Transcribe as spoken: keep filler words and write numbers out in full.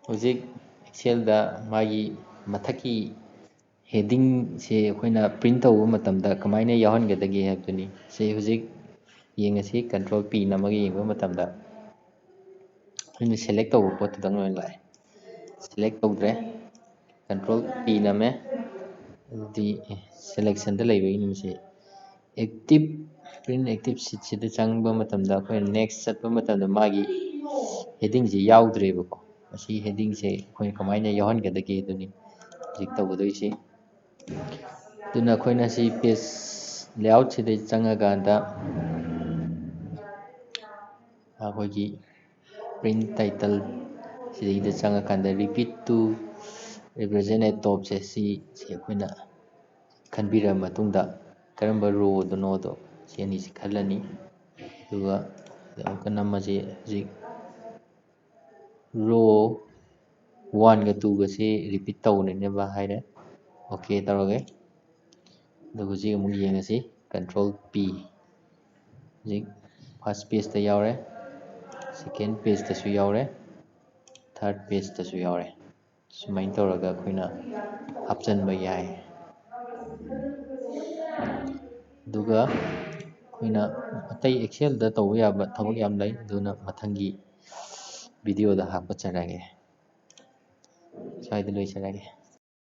ꯍꯧꯖꯤꯛ Excel-ꯗ ꯃꯥꯒꯤ ꯃꯊꯛꯀꯤ heading-ꯁꯦ ꯑꯩꯈꯣꯏꯅ print ꯇꯧꯕ ꯃꯇꯝꯗ ꯀꯃꯥꯏꯅ ꯌꯥꯎꯍꯟꯒꯗꯒꯦ ꯍꯥꯏꯕꯗꯨꯅꯤ꯫ ꯁꯤ ꯍꯧꯖꯤꯛ ꯌꯦꯡꯉꯁꯤ, control P ꯅꯝꯃꯒ ꯌꯦꯡꯕ ꯃꯇꯝꯗ ꯑꯩꯈꯣꯏꯅ select ꯇꯧꯕ ꯄꯣꯠꯇꯨꯗꯪ ꯑꯣꯏꯅ ꯂꯥꯛꯑꯦ꯫ Select ꯇꯧꯗ꯭ꯔꯦ, control P ꯅꯝꯃꯦ, ꯑꯗꯨꯗꯤ selection-ꯗ ꯂꯩꯕꯒꯤꯅꯤ ꯃꯁꯤ꯫ Active, print active sheet-ꯁꯤꯗ ꯆꯪꯕ ꯃꯇꯝꯗ ꯑꯩꯈꯣꯏꯅ next ꯆꯠꯄ ꯃꯇꯝꯗ ꯃꯥꯒꯤ heading-ꯁꯤ ꯌꯥꯎꯗ꯭ꯔꯦꯕꯀꯣ꯫ ꯃꯁꯤ heading-ꯁꯦ ꯑꯩꯈꯣꯏꯅ ꯀꯃꯥꯏꯅ ꯌꯥꯎꯍꯟꯒꯗꯒꯦ ꯑꯗꯨꯅꯤ ꯍꯧꯖꯤꯛ ꯇꯧꯒꯗꯣꯏꯁꯤ꯫ ꯑꯗꯨꯅ ꯑꯩꯈꯣꯏꯅ ꯁꯤ page layout-ꯁꯤꯗ ꯆꯪꯉꯀꯥꯟꯗ ꯑꯩꯈꯣꯏꯒꯤ print title ꯁꯤꯗꯩꯗ ꯆꯪꯉꯀꯥꯟꯗ repeat to represent at top-ꯁꯦ ꯁꯤ, ꯁꯤ ꯑꯩꯈꯣꯏꯅ ꯈꯟꯕꯤꯔꯕ ꯃꯇꯨꯡꯗ ꯀꯔꯝꯕ row-ꯗꯅꯣꯗꯣ ꯁꯤ ꯑꯅꯤꯁꯤ ꯈꯜꯂꯅꯤ꯫ ꯑꯗꯨꯒ ꯑꯃꯨꯛꯀ ꯅꯝꯃꯁꯤ꯫ ꯍꯧꯖꯤꯛ row one-ꯒ two-ꯒꯁꯤ repeat ꯇꯧꯅꯅꯕ ꯍꯥꯏꯔꯦ꯫ OK ꯇꯧꯔꯒꯦ꯫ ꯑꯗꯨꯒ ꯍꯧꯖꯤꯛ ꯑꯃꯨꯛ ꯌꯦꯡꯉꯁꯤ, control P꯫ ꯍꯧꯖꯤꯛ first page-ꯇ ꯌꯥꯎꯔꯦ, second page-ꯇꯁꯨ ꯌꯥꯎꯔꯦ, third page-ꯇꯁꯨ ꯌꯥꯎꯔꯦ꯫ ꯁꯨꯃꯥꯏꯅ ꯇꯧꯔꯒ ꯑꯩꯈꯣꯏꯅ ꯍꯥꯞꯆꯤꯟꯕ ꯌꯥꯏ꯫ ꯑꯗꯨꯒ ꯑꯩꯈꯣꯏꯅ ꯑꯇꯩ Excel-ꯗ ꯇꯧꯕ ꯌꯥꯕ ꯊꯕꯛ ꯌꯥꯝ ꯂꯩ, ꯑꯗꯨꯅ ꯃꯊꯪꯒꯤ video-ꯗ ꯍꯥꯞꯀꯠꯆꯔꯒꯦ꯫ ꯁ꯭ꯋꯥꯏꯗ ꯂꯣꯏꯁꯤꯜꯂꯒꯦ꯫